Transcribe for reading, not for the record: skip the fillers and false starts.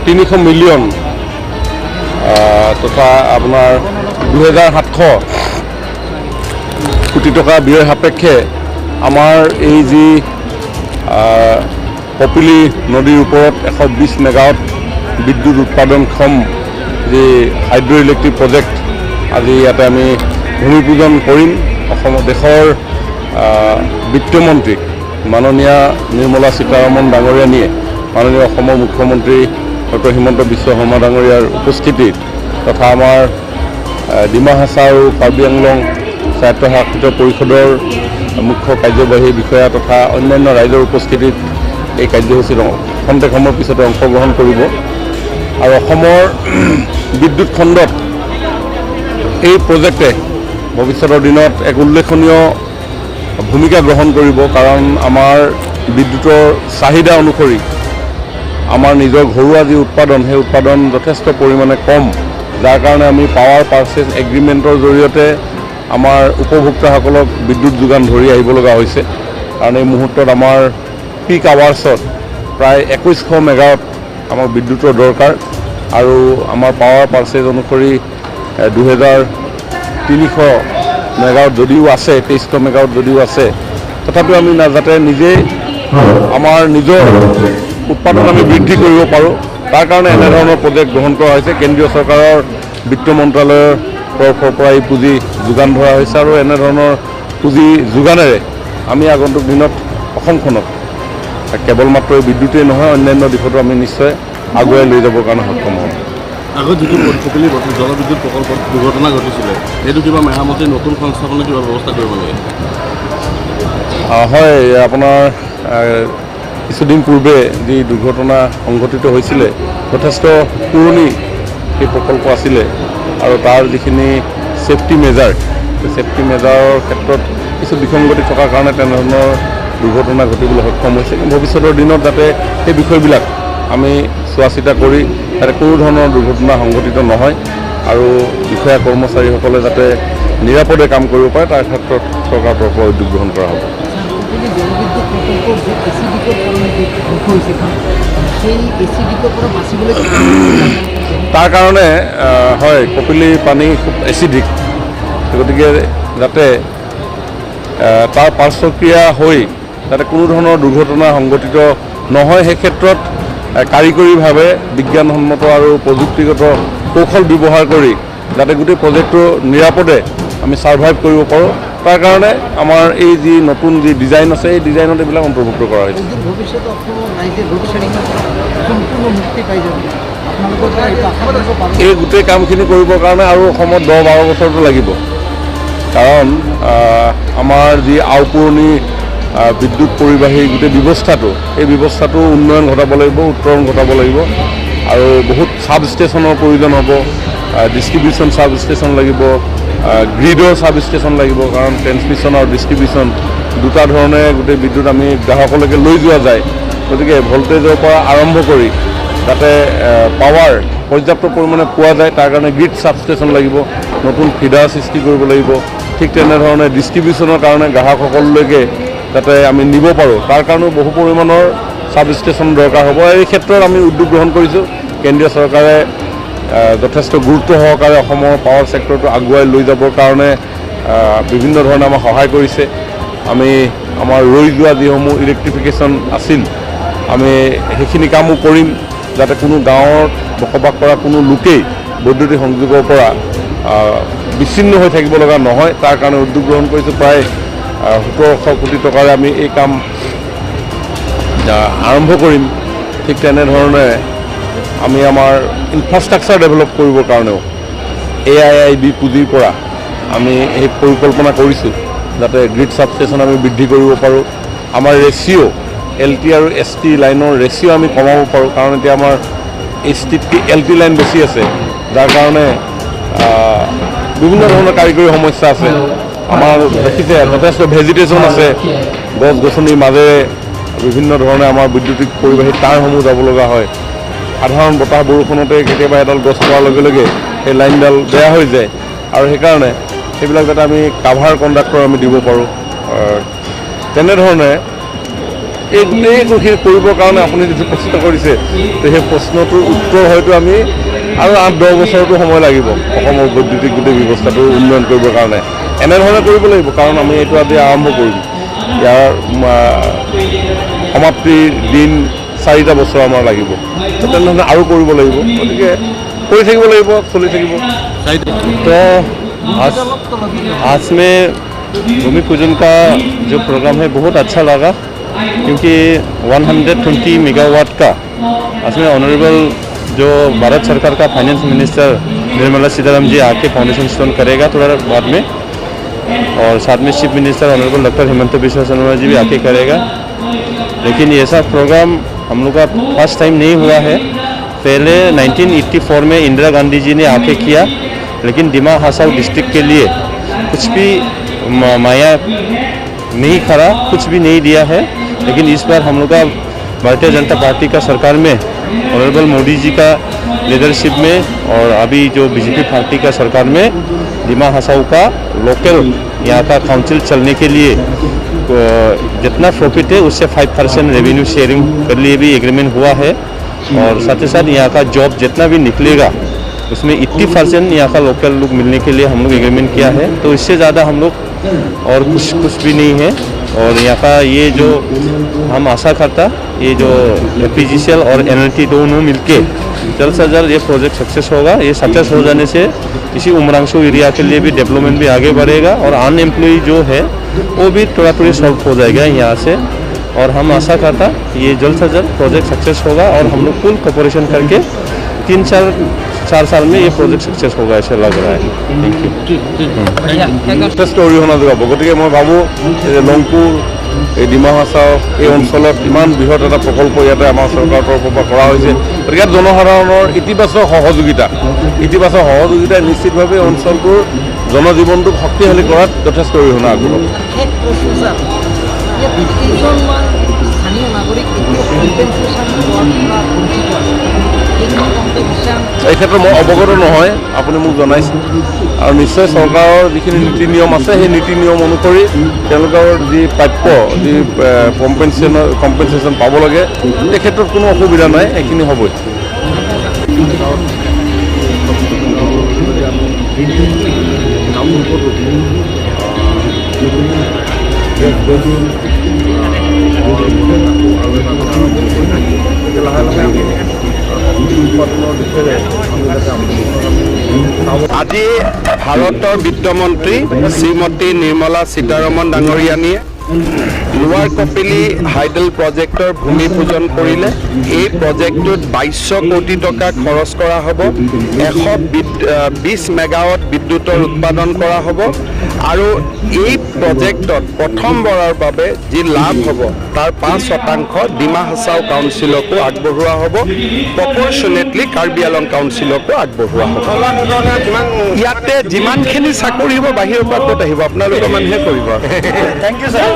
300 million তথা আপোনাৰ 2700 কোটি টকা ব্যয় সাপেক্ষে আমাৰ এই যি কপিলী নদীৰ ওপৰত 120 মেগাৱাট বিদ্যুৎ উৎপাদনক্ষম যি হাইড্ৰ' ইলেক্ট্ৰিক প্ৰজেক্ট, আজি ইয়াতে আমি ভূমি পূজন কৰিম। অসম দেশৰ বিত্তমন্ত্ৰী মাননীয়া নিৰ্মলা সীতাৰমণ ডাঙৰীয়ানীয়ে মাননীয় অসমৰ মুখ্যমন্ত্ৰী ডক্টৰ হিমন্ত বিশ্ব শৰ্মা ডাঙৰীয়াৰ উপস্থিতিত তথা আমাৰ ডিমা হাছাও আৰু কাৰ্বি আংলং স্বায়ত্তশাসিত পৰিষদৰ মুখ্য কাৰ্যবাহী বিষয়া তথা অন্যান্য ৰাইজৰ উপস্থিতিত এই কাৰ্যসূচীত খন্তেক সময়ৰ পিছতে অংশগ্ৰহণ কৰিব। আৰু অসমৰ বিদ্যুৎ খণ্ডত এই প্ৰজেক্টে ভৱিষ্যতৰ দিনত এক উল্লেখনীয় ভূমিকা গ্ৰহণ কৰিব, কাৰণ আমাৰ বিদ্যুতৰ চাহিদা অনুসৰি আমাৰ নিজৰ ঘৰুৱা যি উৎপাদন, সেই উৎপাদন যথেষ্ট পৰিমাণে কম, যাৰ কাৰণে আমি পাৱাৰ পাৰ্চেছ এগ্ৰিমেণ্টৰ জৰিয়তে আমাৰ উপভোক্তাসকলক বিদ্যুৎ যোগান ধৰি আহিব লগা হৈছে। কাৰণ এই মুহূৰ্তত আমাৰ পিক আৱাৰ্ছত প্ৰায় 2100 মেগাৱাট আমাক বিদ্যুতৰ দৰকাৰ আৰু আমাৰ পাৱাৰ পাৰ্চেজ অনুসৰি 2300 মেগাৱাট যদিও আছে, 2300 মেগাৱাট যদিও আছে, তথাপিও আমি যাতে নিজেই আমাৰ নিজৰ উৎপাদন আমি বৃদ্ধি কৰিব পাৰোঁ, তাৰ কাৰণে এনেধৰণৰ প্ৰজেক্ট গ্ৰহণ কৰা হৈছে। কেন্দ্ৰীয় চৰকাৰৰ বিত্ত মন্ত্ৰালয়ৰ তৰফৰ পৰা এই পুঁজি যোগান ধৰা হৈছে আৰু এনেধৰণৰ পুঁজি যোগানেৰে আমি আগন্তুক দিনত অসমখনক কেৱল মাত্ৰ এই বিদ্যুতেই নহয়, অন্যান্য দিশতো আমি নিশ্চয় আগুৱাই লৈ যাবৰ কাৰণে সক্ষম হ'ম। আগত যিটো কপিলী জলবিদ্যুৎ প্ৰকল্পত দুৰ্ঘটনা ঘটিছিলে, সেইটো কিবা মেৰামতি, নতুন সংস্থাপনৰ কিবা ব্যৱস্থা কৰিব নেকি? হয়, আপোনাৰ কিছুদিন পূৰ্বে যি দুৰ্ঘটনা সংঘটিত হৈছিলে, যথেষ্ট পুৰণি সেই প্ৰকল্প আছিলে আৰু তাৰ যিখিনি ছেফটি মেজাৰ, সেই ছেফটি মেজাৰৰ ক্ষেত্ৰত কিছু বিসংগতি থকাৰ কাৰণে তেনেধৰণৰ দুৰ্ঘটনা ঘটিবলৈ সক্ষম হৈছে। কিন্তু ভৱিষ্যতৰ দিনত যাতে সেই বিষয়বিলাক আমি চোৱা চিতা কৰি যাতে কোনো ধৰণৰ দুৰ্ঘটনা সংঘটিত নহয় আৰু বিষয়া কৰ্মচাৰীসকলে যাতে নিৰাপদে কাম কৰিব পাৰে, তাৰ ক্ষেত্ৰত চৰকাৰৰ তৰফৰ পৰা উদ্যোগ গ্ৰহণ কৰা হ'ব। কপিলী জলবিদ্যুৎ প্ৰকল্পৰ যি এচিডিকৰ কাৰণে ধ্বংস হৈছে, সেই এচিডিকৰ পৰা বাচিবলৈ তাৰ কাৰণে হয়, কপিলীৰ পানী খুব এচিডিক, গতিকে যাতে তাৰ পাৰ্শ্বক্ৰিয়া হৈ যাতে কোনো ধৰণৰ দুৰ্ঘটনা সংঘটিত নহয়, সেই ক্ষেত্ৰত কাৰিকৰীভাৱে বিজ্ঞানসন্মত আৰু প্ৰযুক্তিগত কৌশল ব্যৱহাৰ কৰি যাতে গোটেই প্ৰজেক্টটো নিৰাপদে আমি ছাৰ্ভাইভ কৰিব পাৰোঁ, তাৰ কাৰণে আমাৰ এই যি নতুন যি ডিজাইন আছে, এই ডিজাইনত এইবিলাক অন্তৰ্ভুক্ত কৰা হৈছে। অদূৰ ভৱিষ্যতে অসমৰ ৰাইজে লোড শ্বেডিঙৰ পৰা সম্পূৰ্ণ মুক্তি পাই যাব, আপোনালোকৰ পৰা এইটো আশা কৰিব পাৰোঁ? এই গোটেই কামখিনি কৰিবৰ কাৰণে আৰু অসমত 10-12 বছৰটো লাগিব, কাৰণ আমাৰ যি আওপুৰণি বিদ্যুৎ পৰিবাহী গোটেই ব্যৱস্থাটো, এই ব্যৱস্থাটো উন্নয়ন ঘটাব লাগিব, উত্তৰণ ঘটাব লাগিব আৰু বহুত ছাব ষ্টেচনৰ প্ৰয়োজন হ'ব। ডিষ্ট্ৰিবিউশ্যন ছাব ষ্টেচন লাগিব, গ্ৰীডৰ ছাব ষ্টেচন লাগিব, কাৰণ ট্ৰেন্সমিশ্যন আৰু ডিষ্ট্ৰিবিউশ্যন দুটা ধৰণে গোটেই বিদ্যুৎ আমি গ্ৰাহকলৈকে লৈ যোৱা যায়। গতিকে ভল্টেজৰ পৰা আৰম্ভ কৰি যাতে পাৱাৰ পৰ্যাপ্ত পৰিমাণে পোৱা যায়, তাৰ কাৰণে গ্ৰীড ছাবষ্টেচন লাগিব, নতুন ফিডাৰ সৃষ্টি কৰিব লাগিব। ঠিক তেনেধৰণে ডিষ্ট্ৰিবিউশ্যনৰ কাৰণে গ্ৰাহকসকললৈকে যাতে আমি নিব পাৰোঁ, তাৰ কাৰণেও বহু পৰিমাণৰ ছাবষ্টেচন দৰকাৰ হ'ব। এই ক্ষেত্ৰত আমি উদ্যোগ গ্ৰহণ কৰিছোঁ। কেন্দ্ৰীয় চৰকাৰে যথেষ্ট গুৰুত্ব সহকাৰে অসমৰ পাৱাৰ ছেক্টৰটো আগুৱাই লৈ যাবৰ কাৰণে বিভিন্ন ধৰণে আমাক সহায় কৰিছে। আমি আমাৰ ৰৈ যোৱা যিসমূহ ইলেক্ট্ৰিফিকেশ্যন আছিল, আমি সেইখিনি কামো কৰিম, যাতে কোনো গাঁৱত বসবাস কৰা কোনো লোকেই বৈদ্যুতিক সংযোগৰ পৰা বিচ্ছিন্ন হৈ থাকিব লগা নহয়, তাৰ কাৰণে উদ্যোগ গ্ৰহণ কৰিছোঁ। প্ৰায় 1700 কোটি টকাৰে আমি এই কাম আৰম্ভ কৰিম। ঠিক তেনেধৰণে আমি আমাৰ ইনফ্ৰাষ্ট্ৰাকচাৰ ডেভেলপ কৰিবৰ কাৰণেও এআইআইবি পুঁজিৰ পৰা আমি এই পৰিকল্পনা কৰিছোঁ, যাতে গ্ৰীড ছাবষ্টেচন আমি বৃদ্ধি কৰিব পাৰোঁ, আমাৰ ৰেচিঅ' এল টি আৰু এছ টি লাইনৰ ৰেচিঅ' আমি কমাব পাৰোঁ, কাৰণ এতিয়া আমাৰ এইচ টিতকৈ এল টি লাইন বেছি আছে, যাৰ কাৰণে বিভিন্ন ধৰণৰ কাৰিকৰী সমস্যা আছে। আমাৰ দেখিছে যথেষ্ট ভেজিটেশ্যন আছে, গছ গছনিৰ মাজেৰে বিভিন্ন ধৰণে আমাৰ বৈদ্যুতিক পৰিবাহী তাঁৰসমূহ যাব লগা হয়। সাধাৰণ বতাহ বৰষুণতে কেতিয়াবা এডাল গছ পৰাৰ লগে লগে সেই লাইনডাল বেয়া হৈ যায় আৰু সেইকাৰণে সেইবিলাক যাতে আমি কাভাৰ কণ্ডাক্টৰ আমি দিব পাৰোঁ, তেনেধৰণে এই গোটেইখিনি কৰিবৰ কাৰণে আপুনি যিটো প্ৰশ্ন কৰিছে, তে সেই প্ৰশ্নটোৰ উত্তৰ হয়তো আমি আৰু 8-10 বছৰতো সময় লাগিব অসমৰ বৈদ্যুতিক গোটেই ব্যৱস্থাটো উন্নয়ন কৰিবৰ কাৰণে। এনেধৰণে কৰিব লাগিব, কাৰণ আমি এইটো আজি আৰম্ভ কৰিম, ইয়াৰ সমাপ্তিৰ দিন 4টা বছৰ আমাৰ লাগিব। তেনেধৰণে আৰু কৰিব লাগিব, গতিকে কৰি থাকিব লাগিব, চলি থাকিব। तो आज आज में भूमि पूजन का जो प्रोग्राम है, बहुत अच्छा लगा, क्योंकि 120 मेगावाट का इसमें ऑनरेबल जो भारत सरकार का फाइनेंस मिनिस्टर निर्मला सीताराम जी आके फाउंडेशन स्टोन करेगा थोड़ा बाद में और साथ में chief minister honourable doctor Himanta Biswa Sarma ji भी आके करेगा। लेकिन ऐसा प्रोग्राम हम लोग का फर्स्ट टाइम नहीं हुआ है। पहले 1984 में इंदिरा गांधी जी ने आके किया, लेकिन डिमा हासाओ डिस्ट्रिक्ट के लिए कुछ भी माया नहीं खड़ा, कुछ भी नहीं दिया है। लेकिन इस बार हम लोग का भारतीय जनता पार्टी का सरकार में, ऑनरेबल मोदी जी का लीडरशिप में और अभी जो बीजेपी पार्टी का सरकार में डिमा हासाओ का लोकल यहाँ का काउंसिल चलने के लिए तो जितना प्रॉफिट है, उससे 5% रेवेन्यू शेयरिंग के लिए भी एग्रीमेंट हुआ है और साथ ही साथ यहाँ का जॉब जितना भी निकलेगा, उसमें 80% यहाँ का लोकल लोग मिलने के लिए हम लोग एग्रीमेंट किया है। तो इससे ज़्यादा हम लोग और कुछ कुछ भी नहीं है। और यहाँ का ये जो हम आशा करता, ये जो एपीजीसीएल और एनएलटी दोनों मिलके जल्द से जल्द ये प्रोजेक्ट सक्सेस होगा। ये सक्सेस हो जाने से इसी उमरांगसो एरिया के लिए भी डेवलपमेंट भी आगे बढ़ेगा और अनएम्प्लॉय जो है, वो भी थोड़ा थोड़ी सॉल्व हो जाएगा यहाँ से। और हम आशा करता ये जल्द से जल्द प्रोजेक्ट सक्सेस होगा और हम लोग फुल कोऑपरेशन करके 3 4 साल में ये प्रोजेक्ट सक्सेस होगा, ऐसा लग रहा है। Thank you. যথেষ্ট অৰিহণা যোগাব। গতিকে মই ভাবোঁ যে লংপুৰ, এই ডিমা হাছাও এই অঞ্চলত ইমান বৃহৎ এটা প্ৰকল্প ইয়াতে আমাৰ চৰকাৰৰ তৰফৰ পৰা কৰা হৈছে। গতিকে ইয়াত জনসাধাৰণৰ ইতিবাচক সহযোগিতাই নিশ্চিতভাৱে অঞ্চলটোৰ জনজীৱনটোক শক্তিশালী কৰাত যথেষ্ট অৰিহণা আগবঢ়াব। শেষ প্ৰশ্ন ছাৰ, ইয়াত কেইজনমান স্থানীয় নাগৰিক এতিয়াও কম্পেনচেশ্যন পোৱাৰ পৰা বঞ্চিত আছে? সেইখিনি কম্পেনচেশ্যন এই ক্ষেত্ৰত মই অৱগত নহয়, আপুনি মোক জনাইছে। আৰু নিশ্চয় চৰকাৰৰ যিখিনি নীতি নিয়ম আছে, সেই নীতি নিয়ম অনুসৰি তেওঁলোকৰ যি প্ৰাপ্য, যি কম্পেনচেশ্যন পাব লাগে, এই ক্ষেত্ৰত কোনো অসুবিধা নাই, এইখিনি হ'বই। যদি আমি কামৰূপতো গেছ বেছ আৰু এটা আৰম্ভ কৰিম। গতিকে লাহে লাহে আমি শক্তি উৎপাদনৰ দিশেৰে আমি যাতে আমি আজি ভাৰতৰ বিত্তমন্ত্ৰী শ্ৰীমতী নিৰ্মলা সীতাৰমণ ডাঙৰীয়ানীয়ে লোৱাৰ কপিলি হাইডেল প্ৰজেক্টৰ ভূমি পূজন কৰিলে। এই প্ৰজেক্টটোত 2200 কোটি টকা খৰচ কৰা হ'ব। 120 মেগাৱাট বিদ্যুতৰ উৎপাদন কৰা হ'ব আৰু এই প্ৰজেক্টত প্ৰথমবাৰৰ বাবে যি লাভ হ'ব, তাৰ 5% ডিমা হাছাও কাউন্সিলকো আগবঢ়োৱা হ'ব, প্ৰপৰশ্যনেটলি কাৰ্বি আলং কাউন্সিলকো আগবঢ়োৱা হ'ব। ইয়াতে যিমানখিনি চাকৰি হ'ব, বাহিৰৰ পৰা ক'ত আহিব? আপোনালোকৰ মানুহে কৰিব। Thank you sir.